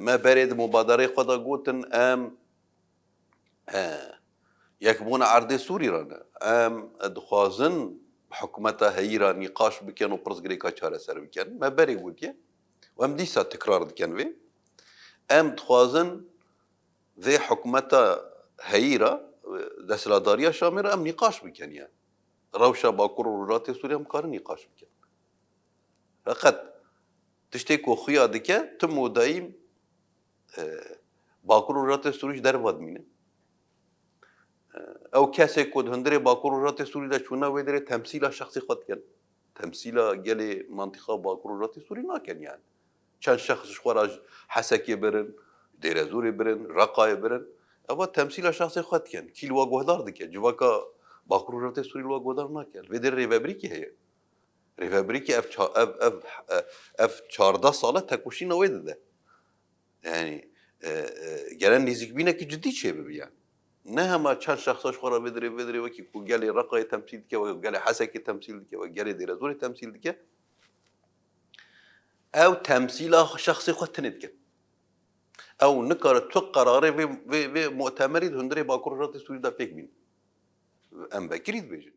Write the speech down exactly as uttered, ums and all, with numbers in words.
Me berê di mubadereyê xwe de gotin, em e, yekbûna erdê Sûrî re ne. Em dixwazin hikûmeta heyî re nîqaş bikin û pirsgirêka çareser bikin. Me berê gotiye û em dîsa tikrar dikin vê. Em dixwazin vê hikûmeta heyî re, desthilatdariya Şamê re em nîqaş bikin yani. Rewşa Bakur û Rojhilatê Sûrî em karin nîqaş bikin. Feqet tiştê ku xuya dike, tim û dayîm, e, Bakur û Rojhilatê Sûrî ji derve dimîne. E, ew kesê ku di hundirê Bakur û Rojhilatê Sûrî de çûne wê derê temsîla şexsê xwe dikin. Temsîla gelê mantîqa Bakur û Rojhilatê Sûrî nakin yani. Çend şexs ji xwe re ji Hesekê birin, Dêrezorê birin, Reqayê birin. Eva temsîla şexsê xwe dikin. Kî li we guhdar dike? Civaka Bakur û Rojhilatê Sûrî li we guhdar nake. Vê derê rêvebirîkî heye. Rêvebirîkî ev ça-, ev, ev, ev çardeh sal e tekoşîna wê dide. Yani, e, e, gere nêzîkbînekî cidî çêbibe yani. Ne hema çend şexsa ji xwe re vê derê, vê derê wekî ku gelê Reqayê temsîl dike, wekî gelê Hesekê temsîl dike, wekî gelê Dêrezorê temsîl dike. Ew temsîla şexsê xwe tenê dikin. Ew nikare tu qerarê vê, vê, vê mutemerî di hundirê Bakur Rojhilatê Sûrî de pêk bîn. Em vekirî dibêjin.